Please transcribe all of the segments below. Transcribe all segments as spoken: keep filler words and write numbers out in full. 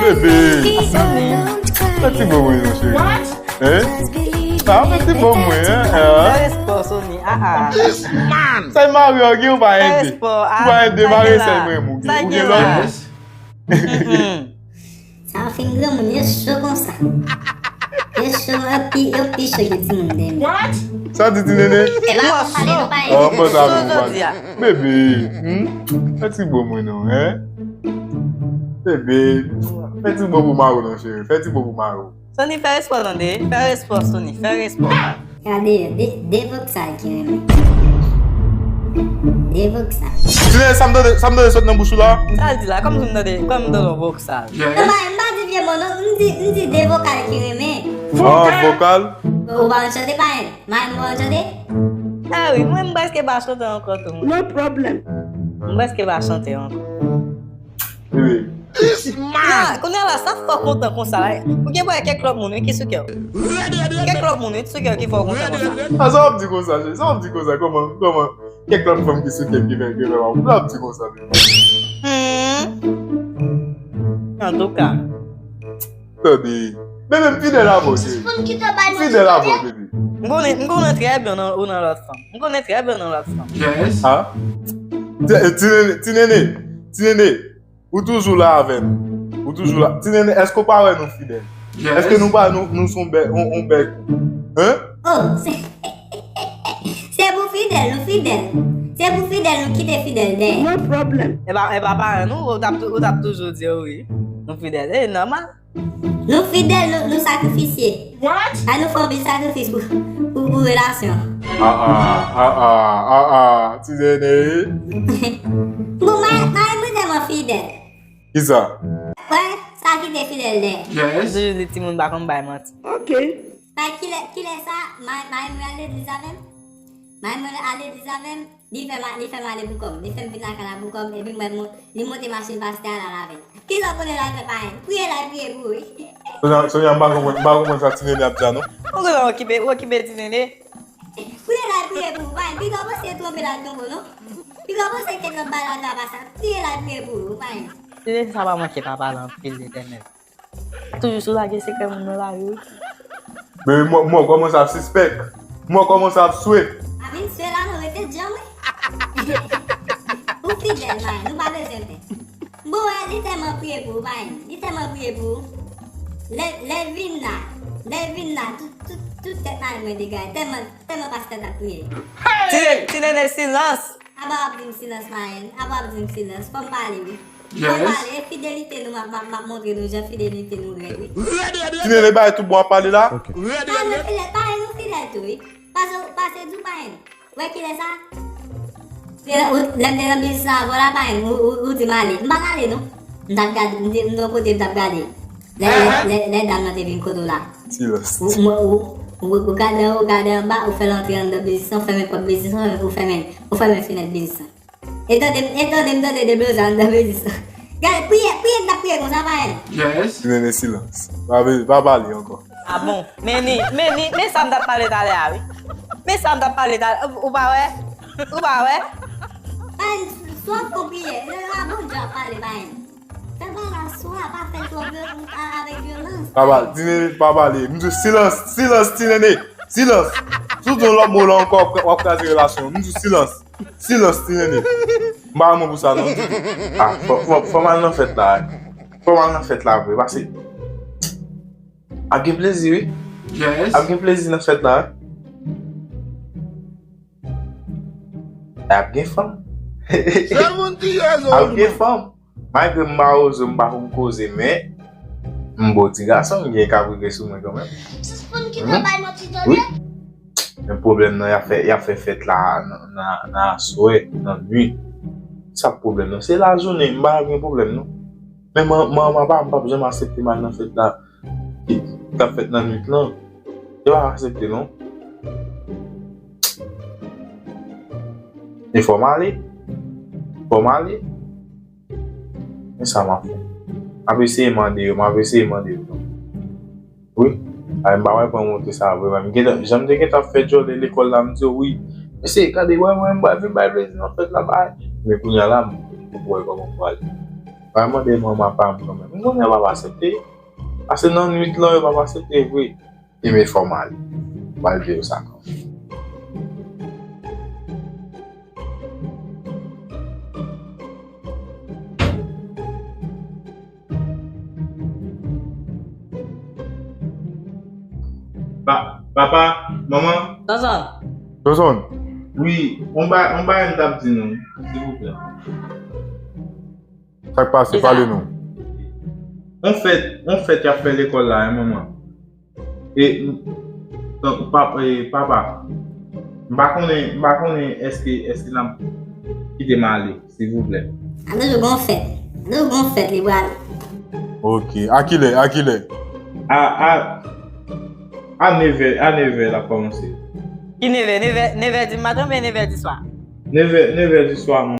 Bebe, fè ti bo mwen non, cheri. Hein? Sa fè ti bo mwen, hein? Hein? Fè respè, Sony. Ah, ah. Sa e mari an gen ou pa ede? Ou pa ede mari sa e mwen mou gen. Ou gen lòt. Sa yo fin granmoun, yo cho konsa. Yo cho, yo pi, yo pi cho ke timoun dèyè. Sa di ti nene? E pa konsa li nou pa ede. An bon sa pou ou pale. Bebe, hmm? Fè ti bo mwen non, hein? Bebe, fè ti bo pou mari w non, cheri. Fè ti bo pou mari w. Sony, fè respè tande. Fè respè, Sony. Fè respè. Gade, de, de voksal ki renmen. De voksal. Ti nene, sa m tande, sa m tande sot nan bouch ou la? Sa l di la? Kòm si m tande, kòm m tande yon voksal. Non, m pa, m pa di vye mo non, m di, m di de vokal ki renmen. Ah, vokal? Ou pa konn chante pa en? Mwen, mwen chante? Ah wi, mwen m prèske pa chante ankò tou, mwen. No problem. M prèske pa chante ankò. Wi. Non, kounye a la, sa fè w kontan konsa la. Ou gen pou wè kèk lòt moun, wi, ki sou kè w. Kèk lòt moun, wi, sou kè w ki fè w kontan konsa. Ah, sa w ap di konsa, cheri? Sa w ap di konsa? Kòman, kòman? Kèk lòt fanm ki sou kè m ki fè, ki fè w ap di konsa, menm. Hmm. Antouka. Tande. Bebe, m fidèl avè w, cheri. Fidèl avè w, bebe. M konnen, m konnen trè byen ou nan, ou nan lòt fanm. M konnen trè byen ou nan lòt fanm. Ha? Ti, ti nene, ti nene, ti nene, ou toujou la avè m. Ou toujou la. Ti nene, èske w pa wè nou fidèl? Èske nou pa, nou, nou se yon bèl, yon, yon bèl koup? Hein? Oh, se, se pou fidèl, nou fidèl. Se pou fidèl, nou kite fidèl dèyè. No problem. E pa, e pa paran nou, ou t ap, ou t ap toujou di yo wi. Nou fidèl, e nòmal. Nou fidèl, nou, nou sakrifisye. What? Ay, nou fè anpil sakrifis pou, pou, pou relasyon. Ah, ah, ah, ah, ah, ah, ti nene. Bon, mwen, mwen, mwen tèlman fidèl. Kisa? Wè, sa ki te fidèl dèyè. Yes. Toujou di timoun pa konn bay manti. Ok. Bay kilè, kilè sa, may, may mwen al legliz avè m? May mwen al legliz avè m? Li fè m a-, li fè m ale pou kò m. Li fè m vin lakay la pou kò m. Epi mwen, mwen, li monte machin pastè a, l al avè l. Kilè w konnen l al fè pa en? Priye l al priye pou ou, wi. Sonya, Sonya, m pa konprann, m pa konprann sa ti nene ap di a, non. Ou genlè okipe, ou okipe ti nene. Priye l al priye pou ou, pa en. Piga w panse twonpe l al twonpe w, non. Piga w panse kèk lòt bagay la pa sa. Priye l al priye pou ou, pa en. Ti nene sa pa manke pa pale anpil, Letènèl. Toujou sou lage sekrè moun nan lari wi. Men mwen, mwen kòmanse ap sispèk. Mwen kòmanse ap swe. A vin swe la non, rete djanm wi. Ou fidèl, man, nou pa bezwen pè. Bon, wè, li tèlman priye pou ou, man. Li tèlman priye pou ou. Lè, lè vin la, lè vin la, tout, tout, tout tèt man mwen degaje. Tèlman, tèlman pastè t ap priye. Ti, ti nene silans. Apa w ap di m silans, man. Apa w ap di m silans. Fò m pale, wi. Fò m pale. E fidelite nou, m ap, m ap, m ap montre nou jan fidelite nou rèd, wi. Ti nene bay tout bon ap pale la. Ok. Pa nou fidèl, pa nou fidèl tou, wi. Pase, pase di w pa en. Wè kilè sa? Lè, ou, lè m te nan biznis la avè w la, pa en, ou, ou, ou di m ale. M pa t ale, non. M t ap gade, m te, m te yon kote m t ap gade. Lè, lè, lè, lè dam nan te vin kote w la. Silans. Ou, ou, ou, ou, ou gade anwo, ou gade anba, ou fè l antre anndan biznis lan, ou fèmen pòt biznis lan, ou fèmen, ou fèmen fenèt biznis lan. E tande, e tande, m tande de blozay anndan biznis lan. Gade, priye, priye, m t ap priye konsa, pa en. Yes. Ti nene silans. Pa, pa pale ankò. Ah bon. Men ni, men ni, men sa m t ap pale talè a, wi. Men sa m t ap pale talè, ou, ou pa wè? Ou pa wè? Pa en, swa w fè w priye. Lè a Bondye ap pale, pa en. Fè bagay swa, pa fè l twò vyo-, a-, avèk vyolans. Pa pale, ti nene pa pale. M di silans, silans, ti nene. Silans. Si w di yon lòt mo la ankò, w ap kraze relasyon. M di silans. Silans, ti nene. M pa renmen pou sa non. Ah, fò, fò, fò m al nan fèt la. Fò m al nan fèt la vre, pase. Ap gen plezi, wi. Yes. Ap gen plezi nan fèt la. Ap gen fanm. Ap gen fanm. Malgre m mawozo, m pa konn koze, men m bo ti gason, m gen kabrike sou mwen kanmenm. Sispann kite bay manti tande. Wi. Men pwoblèm nan, y ap fè, y ap fè fèt la nan, nan, nan aswè, nan nuit. Sa pwoblèm nan? Se lajounen, m pa gen pwoblèm non. Men man, man, man pa, m p ap janm aksepte m al nan fèt la. Ki, k ap fèt nan nuit lan. Yo pa aksepte non. E fò m ale. Fò m ale. Men sa m ap fè? M ap eseye mande yo, m ap eseye mande yo. Wi. Ay, m pa wè pran monte sa vre. M gentan, jan m te gentan ap fè djòlè lekòl la, m di yo, wi. Mesye, gade, wè mwen, m pral vin bay plezi nan fèt la, bay. Men kounye a la, m, m wè kòman m prale. Pa mande manman pa m kanmenm. M konnen yo p ap aksepte. Pase nan nwit lan, yo p ap aksepte vre. Li men fò m ale. M al di yo sa kanmenm. Pa, papa, manman. Sonson. Sonson. Wi, on ba, on bagay m t ap di nou, silvouplè. Sa k pase, pale nou. On fèt, on fèt y ap fè lekòl la, wi, manman. E, m, pa, e, papa, m pa konnen, m pa konnen èske, èske n ap kite m ale, silvouplè. An nou gon fèt. An nou gon fèt, li prale. Ok. A kilè? A kilè? A, a, a nevè, a nevè l ap kòmanse. Ki nevè? Nevè, nevè di maten oubyen nevè di swa? Nevè, nevè di swa, manman.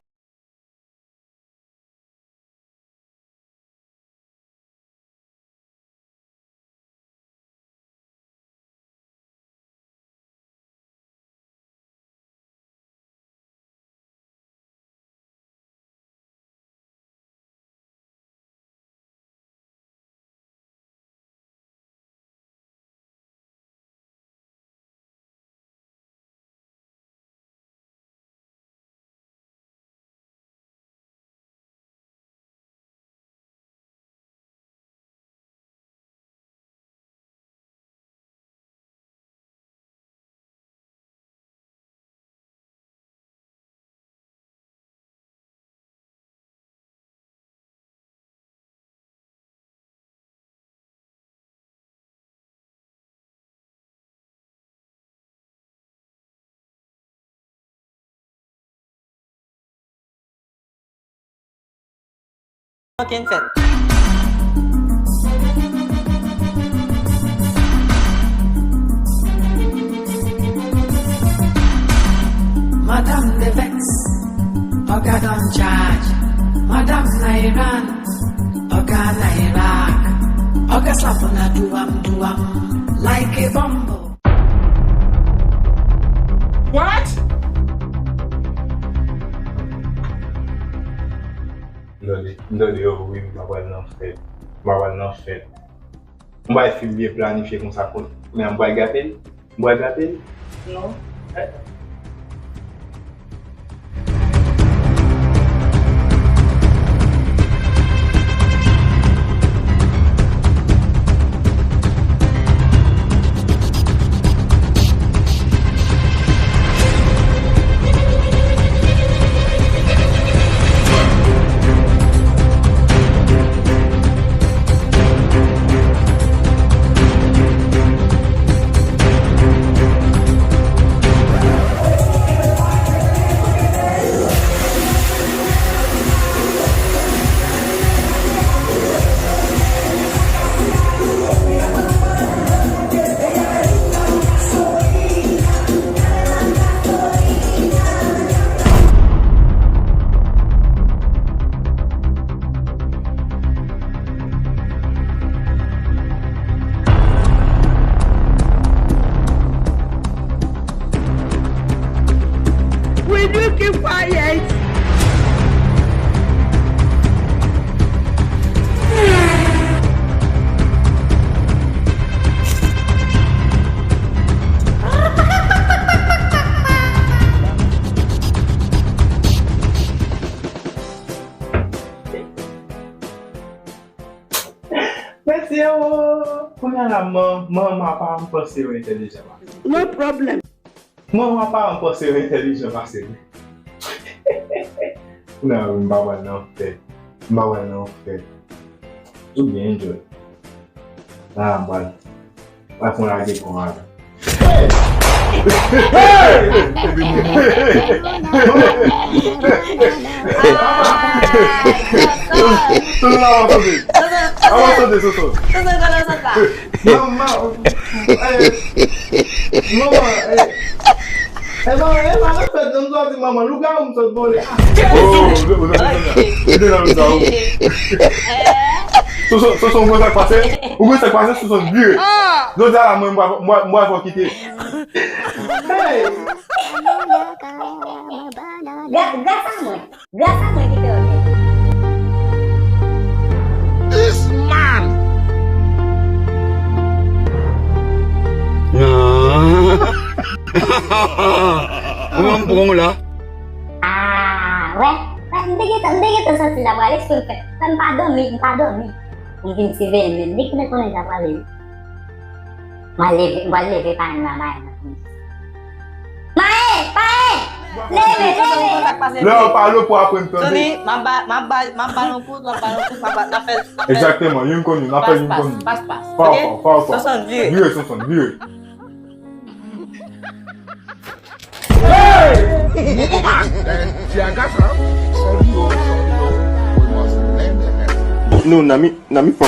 Okenn fèt. Madam Devex, Oga Don Judge, Madam Nairan, Oga Nairak, Oga Savannah, do am, do am, like a bumbo. What? M tande, m tande yo wi, m pa pral nan fèt. M pa pral nan fèt. M bay fim byen planifye konsa, kounye a m pral gate l. M pral gate l. Non. Will you keep quiet? Mesye o, kounye a la, man, manman pa m panse yo entèlijan pase. No problem. Manman pa m panse yo entèlijan pase m. Kounye a, m pa pral nan fèt. M pa pral nan fèt. Ou byen, enjoy. La, m pral. Mwen fon lage kon a la. Hey! Hey! Soso, la, avanse de. Avanse de, Soso. Manman, eh, manman, eh, eh, manman, eh, manman, fèt, non, m sot di manman, lougawou m sot vole. Ah. Oh, ou, ou, ou, ou, ou, ou, ou, ou, ou, ou, ou, Soso, Soso, ou konn sa k pase? Ou konn sa k pase? Soso vire. Jodi a la, mwen, mwen, mwen, mwen fò kite. Hey! Gra-, gras a mwen. Gras a mwen ki fè yo vini. Ou menm pran w la. Ah, wè. Wè, m te gentan, m te gentan santi l ap rale, se fè. Fè m pa dòmi, m pa dòmi. M vin siveye, men m te gentan konnen l ap rale. M al leve, m al leve pa m la, Mayen. Mayen, Mayen! Leve, leve! Lè w pale pou aprann tande. Tony, m ap ba, m ap ba, m ap ba yon kout, m ap ba yon kout, m ap ba, n ap fè. Egzakteman, youn konn youn, n ap fè youn konn youn. Pas, pas, pas. Faw, faw, faw, faw. Sonson, vire. Vire, Sonson, vire. Hey! Tiaga, sa. Sòl yo, sòl yo. We must lend a hand. No, na mi, na mi fò.